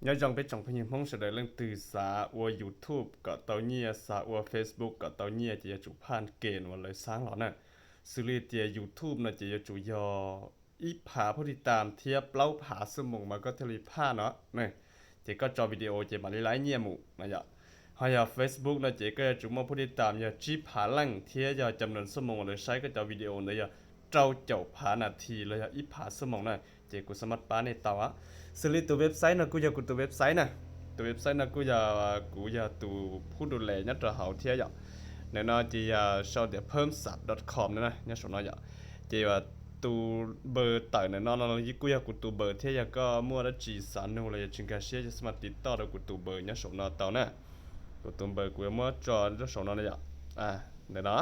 Nyob zoo peb tsoom phooj ywg Hmoob sawv daws, leej twg xav ua YouTube kom tau nyiaj, xav ua Facebook kom tau nyiaj ces yuav tsum phaj kev uas lawv xaab los na. Xws li tias YouTube no ces yuav tsum yog ib phav phuj tiv tam thiab plaub phav xuab moos mas koj thiaj li phaj no. Ces koj tso video ces mam li laib nyiaj mus no yom. Ho yog Facebook no ces koj yuav tsum muaj phuj tiv tam yog tsib phav leej thiab yog cam nus xuab moos uas lawv saib koj cov video ntawd yog rau caum phav nas this los yog ib phav xuab moos na, ces kuv xav maj pab nej tau. Xws li tus website no kuj yog kuv tus website na. Tus website no kuj yog kuv yog tus phub du les nyob rau hauv thiab yom. Ntawm no ces yog sau tias phwmsap dot com no na, nyob saum no yom. Ces tus npawb tawm ntawm no no kuj yog kuv tus npawb thiab, yog koj muaj dab tsi xav nug los yog tsis nkag siab ces xav maj tiv toj rau kuv tus npawb nyob saum no tau na. Kuv tus npawb kuv yuav muab tso rau saum no na yom. Ntawm no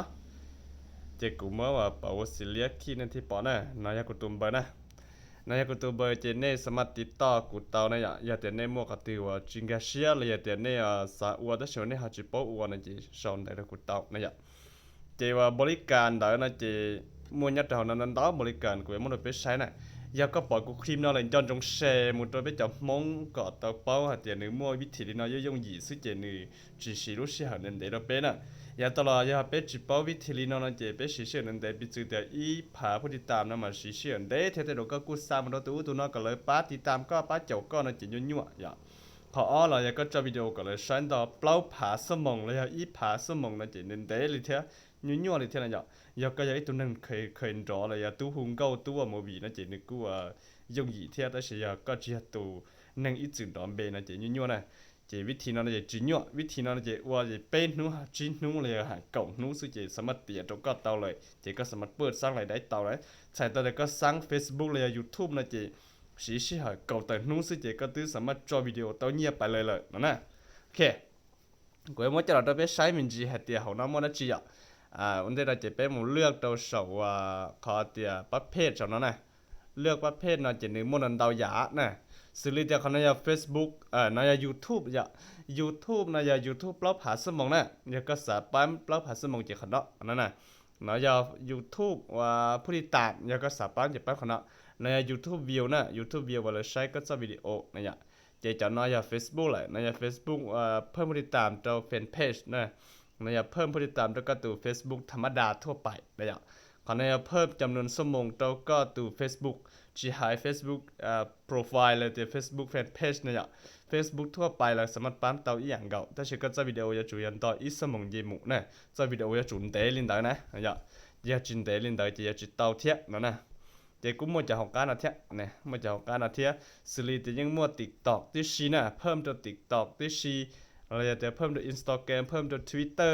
ces kuv muab ua pauv ua xis liab khij nej thiaj pom na, no yog kuv tus npawb na. No yog kuv tus npawb ces nej xav maj tiv toj kuv tau na yom. Yog tias nej muaj qhov twg uas tsis nkag siab los yog tias nej xav ua tab sis nej ho tsis paub ua no ces sau ntawv rau kuv tau na yom. Ces uas npaum li cas ntawd no ces muaj nyob rau hauv no ntau npaum li cas kuv yuav muab rau peb saib na. Yog koj pom kuv clip no lawm nco ntsoov share mus rau peb cov Hmoob kom tau paub hais tias nws muaj vib thim li no yooj yooj yim xwb ces nws tsis siv lub sij hawm ntev ntev rau peb na. Yav tag los yog peb tsis paub vib thim li no no ces peb siv sij hawm ntev ntev, piv txwv tias ib phav phuj tiv tam no mas siv sij hawm ntev thiab, tej zaum koj kuj xa mus rau tus ub tus no kom lawv pab tiv tam koj pab caum koj no ces nyuaj nyuaj yom. Qhov ob los yog koj tso video kom lawv saib ntau plaub phav xuab moos los yog ib phav xuab moos no ces ntev ntev li thiab, nyuaj nyuaj li thiab no yom. Yog koj yog ib tug neeg kheev nrov los yog tub hu nkauj tub ua movie no ces nws kuj yooj yim thiab, tab sis yog koj tsis yog tus neeg ib txwm nrov npe no ces nyuaj nyuaj na. Ces vib thim no no ces tsis nyuaj, vib thim no no ces ua ces peb hnub tsib hnub los yog kaum hnub xwb ces xav maj tiav rau koj tau lawm ces koj xav maj paj xaab lais dai tau lawm. Txhais tau tias koj xaab Facebook los yog YouTube no ces siv sij hawm kaum tawm hnub xwb ces koj twb xav maj tso video tau nyiaj pais lawm lawm no na. Ok, kuv yuav muab coj los rau peb saib me ntsis hais tias hauv no muaj dab tsi yom. Ua ntej no ces peb mus lwaj rau saum qhov tias pab phej saum no na. Lwaj pab phej no ces nws muaj ntau ntau yam na. Xws li tias qhov no yog Facebook, no yog YouTube yom. YouTube no yog YouTube plaub phav xuab moos na. Yog koj xav pab plaub phav xuab moos ces qhov no no na. No yog YouTube phuj tiv tam, yog koj xav pab ces pab qhov no. No yog YouTube view na, YouTube view uas lawv saib koj txoj video na yom. Ces cov no yog Facebook lawm, no yog Facebook phaj phuj tiv tam rau fanpage na. No yog phaj phuj tiv tam rau koj tus Facebook tham mab das thuaj pais na yom. Qhov no yog phaj cam nus xuab moos rau koj tus Facebook, tsis hais Facebook profile los tias Facebook fanpage na yom. Facebook thuaj pais los xav maj pab tau ib yam nkaus, tab sis koj txoj video yuav tsum yog nto ib xuab moos nce mus na. Txoj video yuav tsum ntev li ntawd na yom. Yog tsis ntev li ntawd ces yuav tsis tau thiab no na. Ces kuj muaj cov hauv qab no thiab, muaj cov hauv qab no thiab. Xws li tias yeej muaj TikTok tib si na, phaj rau TikTok tib si, los yog tias phaj rau Instagram, phaj rau Twitter,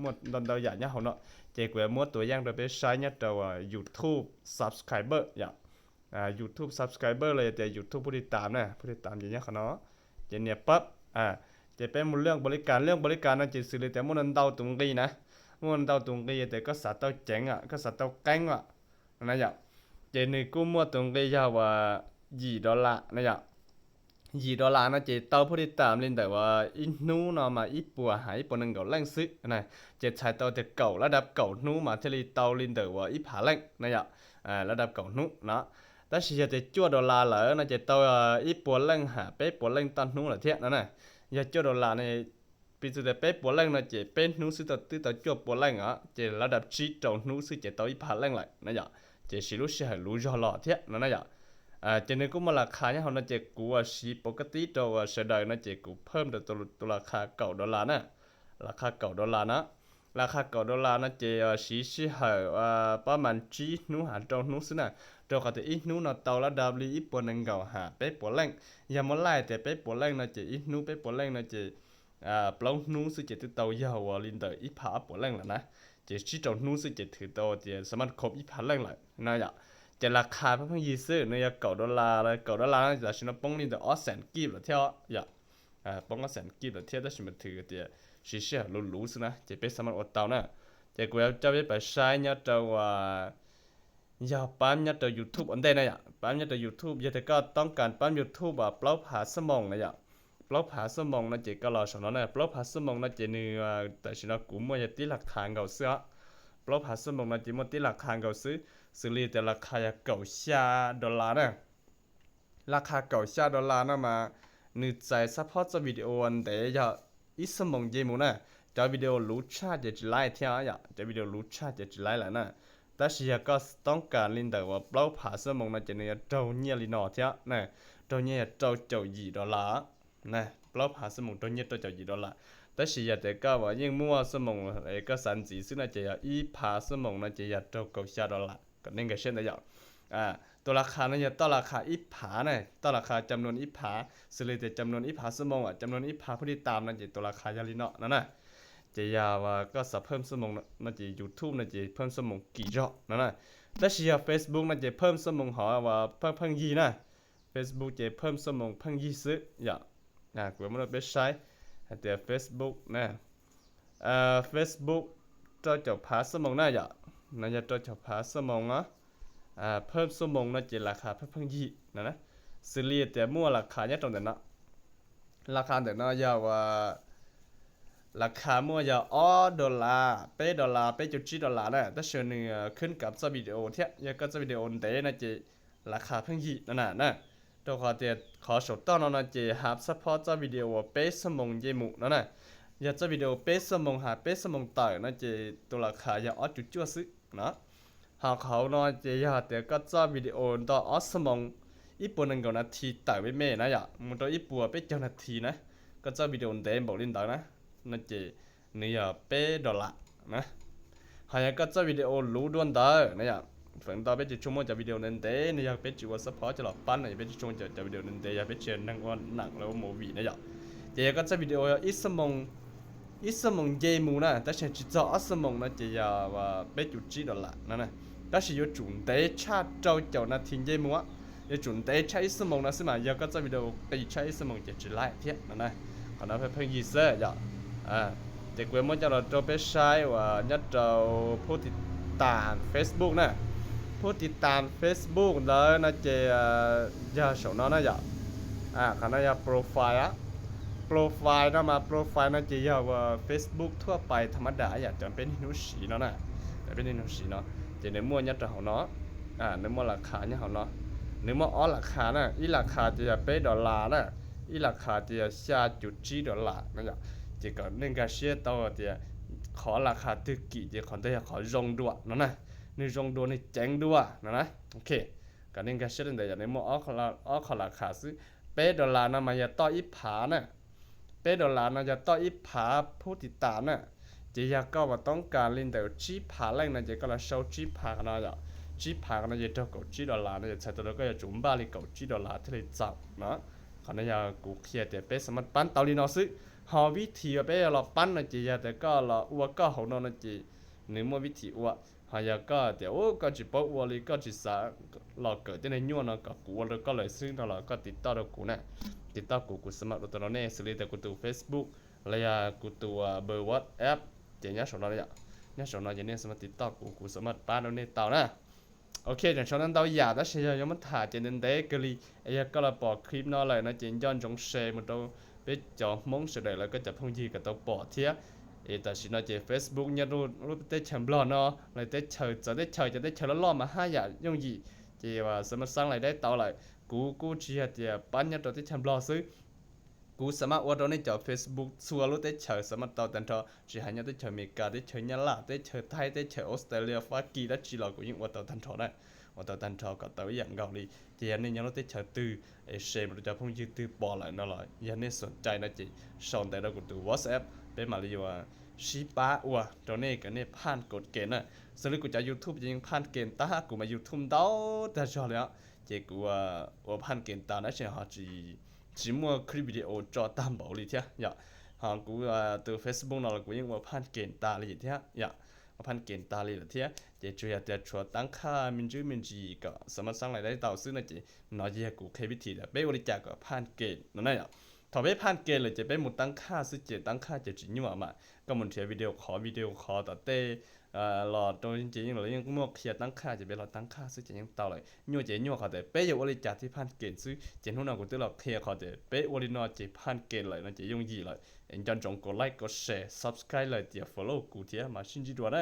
muaj ntau ntau yam nyob hauv no. Ces kuv yuav muab tua yeej rau peb saib nyob rau YouTube subscriber yom. YouTube subscriber los yog tias YouTube phuj tiv tam na, phuj tiv tam ces nyob qhov no. Ces nias pab, ces peb mus lwaj npaum li cas, lwaj npaum li cas no ces xws li tias muaj ntau tus nqi na, muaj ntau tus nqi tias koj xav tau ceev, koj xav tau qeeb na yom. Ces nws kuj muaj tus nqi yog uas yim dollar na yom. Yim dollar no ces tau phuj tiv tam li ntawm uas ib hnub no mas ib puas ha ib puas nees nkaum leej xwb. Ces txhais tau tias kaum, lab dab kaum hnub mas thiaj li tau li ntawm uas ib phav leej na yom. Lab dab kaum hnub no. Tab sis yog tias cuaj dollar lawm no ces tau ib puas leej ha peb puas leej toj hnub lawm thiab no na. Yog cuaj dollar no, piv txwv tias peb puas leej no ces peb hnub xwb twb tau cuaj puas leej os, ces lab dab tsib rau hnub xwb ces tau ib phav leej lawm na yom. Ces siv lub sij hawm luv zog los thiab no na yom. Ces nws kuj muaj las khas nyob hauv no ces kuv siv pauv kab tib rau sawv daws no ces kuv phaj rau tus las khas kaum dollar na. Las khas kaum dollar na. Las khas kaum dollar no ces siv sij hawm pab mas tsib hnub ha rau hnub xwb na. Rau qhov tias ib hnub no tau lab dab li ib puas nees nkaum ha peb puas leej. Yog muab laij tias peb puas leej no ces ib hnub peb puas leej no ces plaub hnub xwb ces twb tau yog uas li ntawm ib phav ob puas leej lawm na. Ces tsib rau hnub xwb ces twb tau tias xav maj khob ib phav leej lawm no yom. Ces las khas pab pheej yig xwb, nws yog kaum dollar, kaum dollar no tam sim no poob li ntawm ob xees kib lawm thiab yom. Poob ob xees kib lawm thiab tab sis mas twb tias siv sij hawm luv luv xwb na ces peb xav maj ua tau na. Ces kuv yuav coj peb pais saib nyob rau yog pab nyob rau YouTube ua ntej na yom. Pab nyob rau YouTube, yog tias koj toob kas pab YouTube plaub phav xuab moos na yom. Plaub phav xuab moos no ces koj los saum no na, plaub phav xuab moos no ces nws tam sim no kuv muaj yog tib las khas nkaus xwb os. Plaub phav xuab moos no ces muaj tib las khas nkaus xwb, xws li tias las khas yog kaum xya dollar na. Las khas kaum xya dollar no mas nws txais xab phob txoj video ntev yog ib xuab moos nce mus na. Cov video luv tshaj ces tsis laib thiab yom, cov video luv tshaj ces tsis laib lawm na. Tab sis yog koj toob kas li ntawm uas plaub phav xuab moos no ces nws yuav raug nyiaj li no thiab na, raug nyiaj yog rau caum yim dollar. Plaub phav xuab moos raug nyiaj rau caum yim dollar. Tab sis yog tias koj uas yeej muaj xuab moos es koj xav ntxiv xwb no ces yog ib phav xuab moos no ces yog raug kaum xya dollar, kom nej nkag siab ntawd yom. Tus las khas no yog toj las khas ib phav na, toj las khas cam nuam ib phav, xws li tias cam nuam ib phav xuab moos, cam nuam ib phav phub ti tas no ces tus las khas yog li no no na. Ces yog koj xav phawj xuab moos no ces YouTube no ces phawj xuab moos kim zog no na. Tab sis yog Facebook no ces phawj xuab moos hov uas pheej pheej yig na. Facebook ces phawj xuab moos pheej yig xwb yom. Kuv muab rau peb saib hais tias Facebook na, Facebook rau caum phav xuab moos na yom, no yog rau caum phav xuab moos os. Phawj xuab moos no ces las khas pheej pheej yig no na. Xws li tias muaj las khas nyob rau ntawm no, las khas ntawm no yog uas las khas muaj yog ob dollar, peb dollar, peb caug tsib dollar na, tab sis nws khwb kam txoj video thiab, yog koj txoj video ntev no ces las khas pheej yig no na na. Rau qhov tias qhov saum toj no no ces has xab phob txoj video uas peb xuab moos nce mus no na. Yog txoj video peb xuab moos has peb xuab moos tawm no ces tus las khas yog ob cuv cuaj xwb no. Ho qhov no ces yog tias koj txoj video nto ob xuab moos, ib puas nees nkaum nas this tawm me me na yom, mus rau ib puas peb caug nas this na, koj txoj video ntev npaum li ntawd na, no ces nws yog peb dollar na. Ho yog koj txoj video luv dua ntawd na yom, feem ntau peb tsis tshua muaj cov video ntev ntev no, yog peb tsis ua xab phob coj los pab no yog peb tsis tshua muaj cov video ntev ntev, yog peb tsis neeg ua nam lawv ua movie na yom. Ces yog koj txoj video yog ib xuab moos nce mus na, tab sis tsis txog ob xuab moos no ces yog peb cuv tsib dollar no na. Tab sis yuav tsum ntev tshaj rau caum nas this nce mus, yuav tsum ntev tshaj ib xuab moos no xwb mas, yog koj txoj video qis tshaj ib xuab moos ces tsis laib thiab no na. Qhov no pheej pheej yig xwb yom. Ces kuv yuav muab coj los rau peb saib uas nyob rau phub tiv tas Facebook na. Phub tiv tas Facebook ntawd no ces yog saum no na yom. Qhov no yog profile. Profile no mas profile no ces yog uas Facebook thuaj pais tham mab dam yam cov peb niaj hnub siv no na, cov peb niaj hnub siv no. Ces nws muaj nyob rau hauv no, nws muaj las khas nyob hauv no. Nws muaj ob las khas na, ib las khas ces yog peb dollar na, ib las khas ces yog xya cuv tsib dollar no yom. Ces kom nej nkag siab tau tias qhov las khas twg kim ces qhov ntawd yog qhov zoo dua no na, nws zoo dua nws ceev dua no na. Ok, kom nej nkag siab li ntawd yom, nws muaj ob qho las khas xwb. Peb dollar no mas yog toj ib phav na, peb dollar no yog toj ib phav phub tiv tas na. Ces yog koj uas toob kas li ntawm tsib phav leej no ces koj los sau tsib phav no yom, tsib phav no ces raug kaum tsib dollar no ces txhais tau rau koj yuav tsum npaj li kaum tsib dollar thiaj li txaus no. Qhov no yog kuv qhia tias peb xam maj pab tau li no xwb. Ho vib thim uas peb los pab no ces yog tias koj los ua koj hauv no no ces nws muaj vib thim ua. Ho yog koj tias ub koj tsis paub ua li, koj tsis xav los kawm tej neeg nyuaj no kom kuv ua rau koj lawm xwb no los koj tiv toj rau kuv na, tiv toj kuv, kuv xam maj ua tau rau nej. Xws li tias kuv tus Facebook los yog kuv tus npawb WhatsApp ces nyob saum no yom, nyob saum no ces nej xam maj tiv toj kuv, kuv xam maj pab rau nej tau na. Ok, tseem tshuav ntau ntau yam tab sis yog yuav muab tham ces ntev ntev kawg li. Es yog koj los pom clip no lawm no ces nco ntsoov share mus rau peb cov Hmoob sawv daws lawv koj cov phooj ywg kom tau pom thiab. Es tam sim no ces Facebook nyob lub teb chaws Nplog no, lawv teb chaws txawv teb chaws, cov teb chaws loj loj mas haj yam yooj yim, ces xam maj xab lais dai tau lawm. Kuv kuj tsis yog tias pab nyob rau teb chaws Nplog xwb, kuv xam maj ua rau nej cov Facebook txhua lub teb chaws xam maj tau tag nrho, tsis hais nyob teb chaws Amelikas, teb chaws Nyab Laj, teb chaws Thaib, teb chaws Australia, Fab Kis dab tsi los kuv yeej ua tau tag nrho na, ua tau tag nrho kom tau ib yam nkaus li. Ces yog nej nyob lub teb chaws twg es share mus rau cov phooj ywg twg pom lawm no los yog nej xom cai no ces sau ntawv rau kuv tus WhatsApp, peb mam li yuav sib pab ua rau nej kom nej phaj kaum kem na. Xws li kuv cov YouTube ces yeej phaj kem tag, kuv mas YouTube ntau tag zog li os, ces kuv ua phaj kem tas tab sis ho tsis muaj clip video tso tag npaum li thiab yom. Ho kuv tus Facebook no los kuv yeej ua phaj kem tas li thiab yom, ua phaj kem tas li lawm thiab. Ces tsuas yog tias tshuav tab khaj me ntsis me ntsis kom xam maj xab lais dai tau xwb no ces no ces yog kuv qhia vib thim tias peb ua li cas kom phaj kem no na yom. Thaum peb phaj kem lawm ces peb mus tab khaj xwb ces tab khaj ces tsis nyuaj mas, koj mus nrhiav video qhov video qhov tom tej los rau ces yeej los yeej muaj qhia tab khaj ces peb los tab khaj xwb ces yeej tau lawm. Nyuaj ces nyuaj qhov tias peb yuav ua li cas thiaj phaj kem xwb, ces hnub no kuv twb los qhia qhov tias peb ua li no ces phaj kem lawm no ces yooj yim lawm. Nco ntsoov kov like, kov share, subscribe lawm tias follow kuv thiab mas sib ntsib dua na.